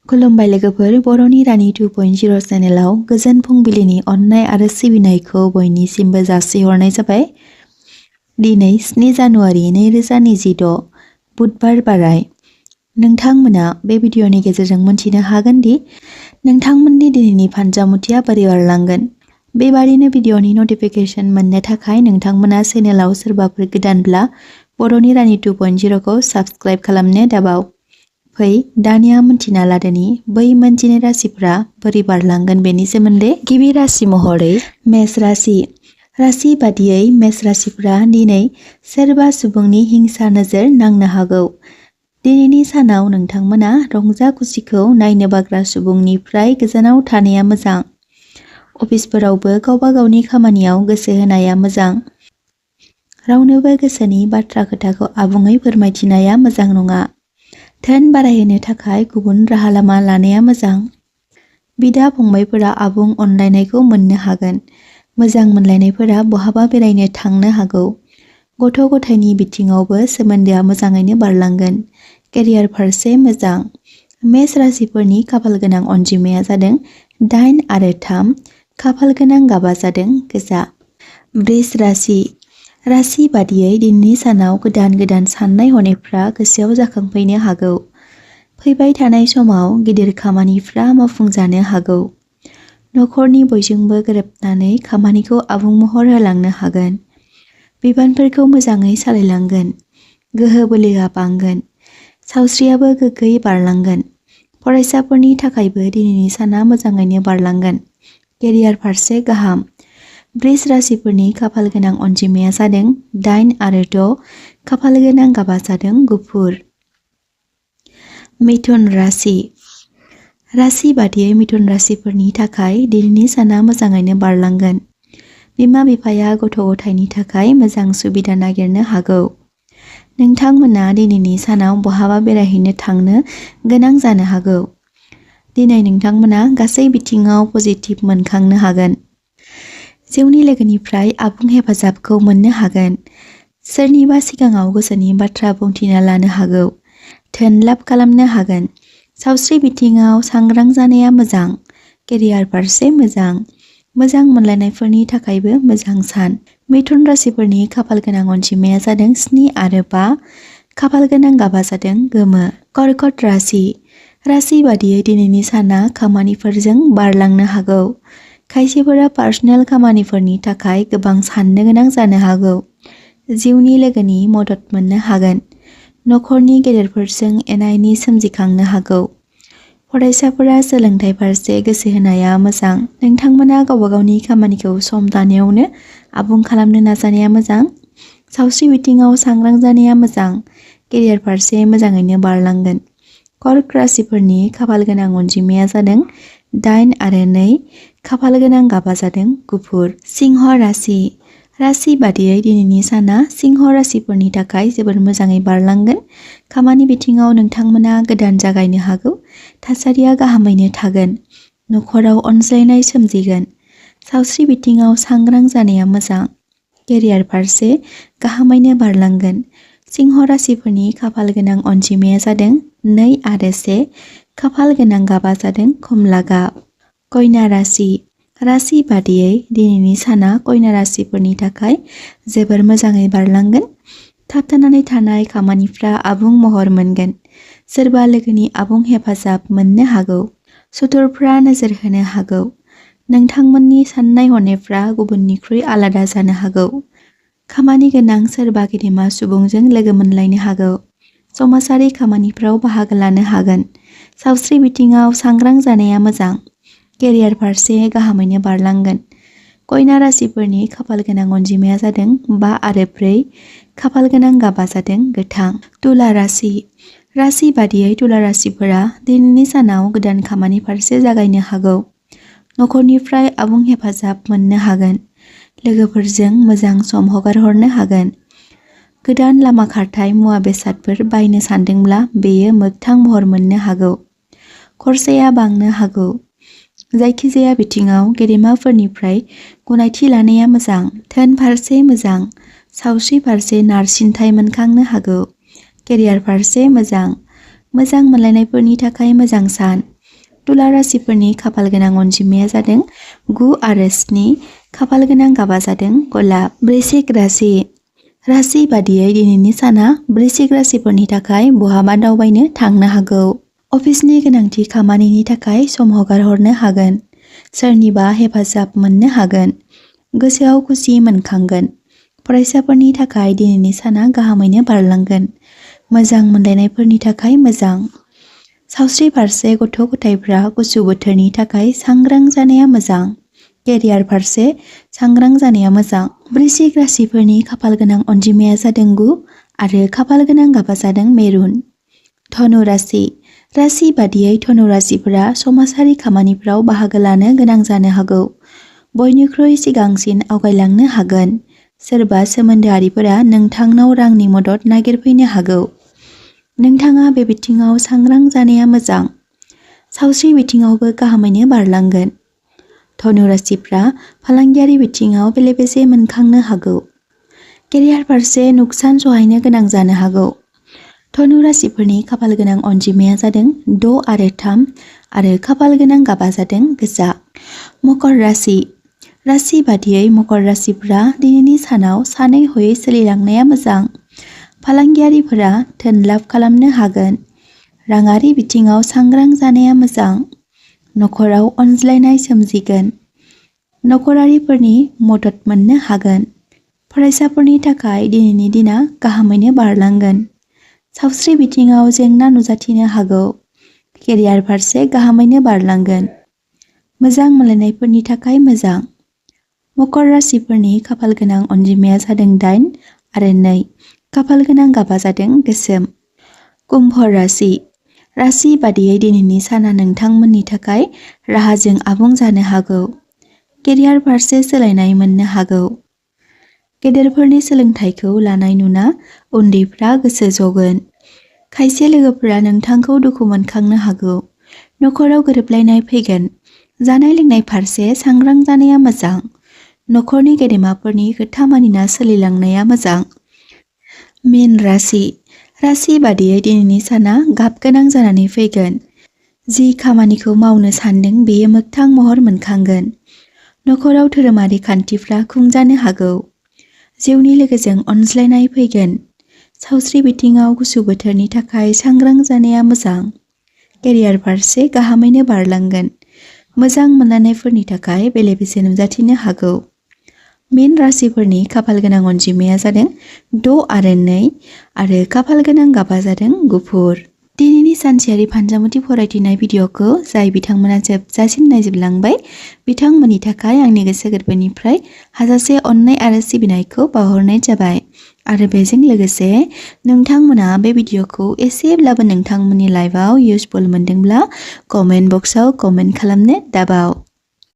खुलुमबाय लोगोफोर, बर'नि रानि 2.0 चेनेलाव गोजोन फुंबिलिनि अननाय आरो सिबिनायखौ बयनिसिमबो जासिहरनाय जाबाय। दिनै 7 जानुवारि 2026 बुधबार बाराय। नोंथांमोना बे भिडिअनि गेजेरजों मोनथिनो हागोन दि नोंथांमोननि दिनैनि फानजामुथिया बोरै बारलांगोन। बेबादिनो भिडिअनि नटिफिकेशन मोननो थाखाय नोंथांमोना चेनेलाव सोरबाफोर गोदानब्ला बर'नि रानि 2.0 खौ साबस्क्राइब खालामनो दाबाव। फै दानिया मोनथिना लादोनि बै मोनजिनै राशिफोरा बोरै बारलांगोन बेनि सोमोन्दै। गिबि राशि महरै मेष राशि। राशि बादियै मेष राशिफोरा दिनै सोरबा सुबुंनि हिंसा नोजोर नांनो हागौ। दिनैनि सानाव नोंथांमोना रंजा खुसिखौ नायनो बाग्रा सुबुंनिफ्राय गोजानाव थानाया मोजां। अफिसफोरावबो गावबा गावनि खामानियाव गोसो होनाया मोजां। रावनोबो गोसोनि बाथ्रा खोथाखौ आबुङै फोरमायथिनाया मोजां नङा। धोन बारायहोनो थाखाय गुबुन राहा लामा लानाया मोजां। बिदा फंबायफोरा आबुं अनलायनायखौ मोननो हागोन। मोजां मोनलायनायफोरा बहाबा बेरायनो थांनो हागौ। गथ' गथायनि बिथिङावबो सोमोन्दोआ मोजाङैनो बारलांगोन। केरियार फारसे मोजां। मेष राशिफोरनि खाफाल गोनां अनजिमाया जादों 8 आरो 3। खाफाल गोनां गाबा जादों गोजा। वृष राशि। राशि बादियै दिनैनि सानाव गोदान साननाय हनायफ्रा गोसोआव जाखांफैनो हागौ। फैबाय थानाय समाव गिदिर खामानिफ्रा मावफुंजानो हागौ। नखरनि बयजोंबो गोरोबनानै खामानिखौ आबुं महर होलांनो हागोन। बिबानफोरखौ मोजाङै सालायलांगोन। गोहो बोलोआ बांगोन। सावस्रियाबो गोग्गोयै बारलांगोन। फरायसाफोरनि थाखायबो दिनैनि साना मोजाङैनो बारलांगोन। केरियार फारसे गाहाम। वृष राशिफोरनि खाफाल गोनां अनजिमाया जादों 8 आरो 6। खाफाल गोनां गाबा जादों गुफुर। मिथुन राशि। राशि बादियै मिथुन राशिफोरनि थाखाय दिनैनि साना मोजाङैनो बारलांगोन। बिमा बिफाया गथ' गथायनि थाखाय मोजां सुबिदा नागिरनो हागौ। नोंथांमोना दिनैनि सानाव बहाबा बेरायहैनो थांनो गोनां जानो हागौ। दिनै नोंथांमोना गासै बिथिङाव पजिटिभ मोनखांनो हागोन। जिउनि लोगोनिफ्राय आबुं हेफाजाबखौ मोननो हागोन। सोरनिबा सिगाङाव गोसोनि बाथ्रा बुंथिना लानो हागौ। धोन लाब खालामनो हागोन। सावस्रि बिथिङाव सांग्रां जानाया मोजां। केरियार फारसे मोजां। मोजां मोनलायनायफोरनि थाखायबो मोजां सान। मिथुन राशिफोरनि खाफाल गोनां अनजिमाया जादों 7 आरो 5। खाफाल गोनां गाबा जादों गोमो। कर्कट राशि। राशि बादियै दिनैनि साना खामानिफोरजों बारलांनो हागौ। खायसेफोरा पार्सनेल खामानिफोरनि थाखाय गोबां साननो गोनां जानो हागौ। जिउनि लोगोनि मदद मोननो हागोन। नखरनि गेदेरफोरजों एना एनि सोमजिखांनो हागौ। फरायसाफोरा सोलोंथाइ फारसे गोसो होनाया मोजां। नोंथांमोना गावबा गावनि खामानिखौ सम दानायावनो आबुं खालामनो नाजानाया मोजां। सावस्रि बिथिङाव सांग्रां जानाया मोजां। केरियार फारसे मोजाङैनो बारलांगोन। कर्क राशिफोरनि खाफाल गोनां अनजिमाया जादों 8 आरो 2। खाफाल गोनां गाबा जादों गुफुर। सिंह राशि। राशि बादियै दिनैनि साना सिंह राशिफोरनि थाखाय जोबोर मोजाङै बारलांगोन। खामानि बिथिङाव नोंथांमोना गोदान जागायनो हागौ। थासारिया गाहामैनो थागोन। नखराव अनज्लायनाय सोमजिगोन। सावस्रि बिथिङाव सांग्रां जानाया मोजां। केरियार फारसे गाहामैनो बारलांगोन। सिंह राशिफोरनि खाफाल गोनां अनजिमाया जादों 2 आरो 1। खाफाल गोनां गाबा जादों खमला गाब। कन्या राशि। राशि बादियै दिनैनि साना कन्या राशिफोरनि थाखाय जोबोर मोजाङै बारलांगोन। थाबथानानै थानाय खामानिफ्रा आबुं महर मोनगोन। सोरबा लोगोनि आबुं हेफाजाब मोननो हागौ। सुथुरफ्रा नोजोर होनो हागौ। नोंथांमोननि साननाय हनायफ्रा गुबुननिख्रुइ आलादा जानो हागौ। खामानि गोनां सोरबा गेदेमा सुबुंजों लोगो मोनलायनो हागौ। समाजारि खामानिफ्राव बाहागो लानो हागोन। सावस्रि बिथिङाव सांग्रां जानाया मोजां। केरियार फारसे गाहामैनो बारलांगोन। कन्या राशिफोरनि खाफाल गोनां अनजिमाया जादों 5 आरो 4। खाफाल गोनां गाबा जादों गोथां। तुला राशि। राशि बादियै तुला राशिफोरा दिनैनि सानाव गोदान खामानि फारसे जागायनो हागौ। नखरनिफ्राय आबुं हेफाजाब मोननो हागोन। लोगोफोरजों मोजां सम हगारहरनो हागोन। गोदान लामा खारथाय मुवा बेसादफोर बायनो सानदोंब्ला बेयो मोगथां महर मोननो हागौ। खरसाया बांनो हागौ। जायखिजाया बिथिङाव गेदेमाफोरनिफ्राय गनायथि लानाया मोजां। धोन फारसे मोजां। सावस्रि फारसे नारसिनथाय मोनखांनो हागौ। केरियार फारसे मोजां। मोजां मोनलायनायफोरनि थाखाय मोजां सान। तुला राशिफोरनि खाफाल गोनां अनजिमाया जादों 9 आरो 7। खाफाल गोनां गाबा जादों गलाब। वृश्चिक राशि। राशि बादियै दिनैनि साना वृश्चिक राशिफोरनि थाखाय बहाबा दावबायनो थांनो हागौ। अफिसनि गोनांथि खामानिनि थाखाय सम हगारहरनो हागोन। सोरनिबा हेफाजाब मोननो हागोन। गोसोआव खुसि मोनखांगोन। फरायसाफोरनि थाखाय दिनैनि साना गाहामैनो बारलांगोन। मोजां मोनलायनायफोरनि थाखाय मोजां। सावस्रि फारसे गथ' गथायफ्रा गुसु बोथोरनि थाखाय सांग्रां जानाया मोजां। केरियार फारसे सांग्रां जानाया मोजां। वृश्चिक राशिफोरनि खाफाल गोनां अनजिमाया जादों 9 आरो खाफाल गोनां गाबा जादों मेरुन। धनु राशि। राशि बादियै धनु राशिफोरा समाजारि खामानिफ्राव बाहागो लानो गोनां जानो हागौ। बयनिख्रुइ सिगांसिन आवगायलांनो हागोन। सोरबा सोमोन्दोआरिफोरा नोंथांनाव रांनि मदद नागिरफैनो हागौ। नोंथाङा बे बिथिङाव सांग्रां जानाया मोजां। सावस्रि बिथिङावबो गाहामैनो बारलांगोन। धनु राशिफ्रा फालांगियारि बिथिङाव बेले-बेजे मोनखांनो हागौ। केरियार फारसे नुकसान सहायनो गोनां जानो हागौ। धनु राशिफोरनि खाफाल गोनां अनजिमाया जादों 6 आरो 3 आरो खाफाल गोनां गाबा जादों गोजा। मकर राशि। राशि बादियै मकर राशिफ्रा दिनैनि सानाव सानै हयै सोलिलांनाया मोजां। फालांगियारिफोरा धोन लाभ खालामनो हागोन। राङारि बिथिङाव सांग्रां जानाया मोजां। नखराव अनज्लायनाय सोमजिगोन। नखरारिफोरनि मदद मोननो हागोन। फरायसाफोरनि थाखाय दिनैनि दिना गाहामैनो बारलांगोन। सावस्रि बिथिङाव जेंना नुजाथिनो हागौ। केरियार फारसे गाहामैनो बारलांगोन। मोजां मोनलायनायफोरनि थाखाय मोजां। मकर राशिफोरनि खाफाल गोनां अनजिमाया जादों 8 आरो 2। खाफाल गोनां गाबा जादों गोसोम। कुम्भ राशि। राशि बादियै दिनैनि साना नोंथांमोननि थाखाय राहाजों आबुं जानो हागौ। केरियार फारसे सोलायनाय मोननो हागौ। गेदेरफोरनि सोलोंथाइखौ लानाय नुना उन्दैफ्रा गोसो जगोन। खायसे लोगोफोरा नोंथांखौ दुखु मोनखांनो हागौ। नखराव गोरोबलायनाय फैगोन। जानाय लोंनाय फारसे सांग्रां जानाया मोजां। नखरनि गेदेमाफोरनि खोथा मानिना सोलिलांनाया मोजां। मीन राशि। राशि बादियै दिनैनि साना गाब गोनां जानानै फैगोन। जि खामानिखौ मावनो सान्दों बेयो मोगथां महर मोनखांगोन। नखराव धोरोमारि खान्थिफ्रा खुंजानो हागौ। जिउनि लोगोजों अनज्लायनाय फैगोन। सावस्रि बिथिङाव गुसु बोथोरनि थाखाय सांग्रां जानाया मोजां। केरियार फारसे गाहामैनो बारलांगोन। मोजां मोनलायनायफोरनि थाखाय बेले-बेजे नुजाथिनो हागौ। मीन राशिफोरनि खाफाल गोनां अनजिमाया जादों 6 आरो 2 आरो खाफाल गोनां गाबा जादों गुफुर। दिनैनि सानसेयारि फानजामुथि फरायथिनाय भिडिअ'खौ जाय बिथांमोना जोबजासिम नायजोबलांबाय बिथांमोननि थाखाय आंनि गोसो गोरबोनिफ्राय हाजासे अननाय आरो सिबिनायखौ बावहरनाय जाबाय। आरो बेजों लोगोसे नोंथांमोना बे भिडिअ'खौ एसेब्लाबो नोंथांमोननि लाइफआव इउजफुल मोनदोंब्ला कमेन्ट बक्सआव कमेन्ट खालामनो दाबाव।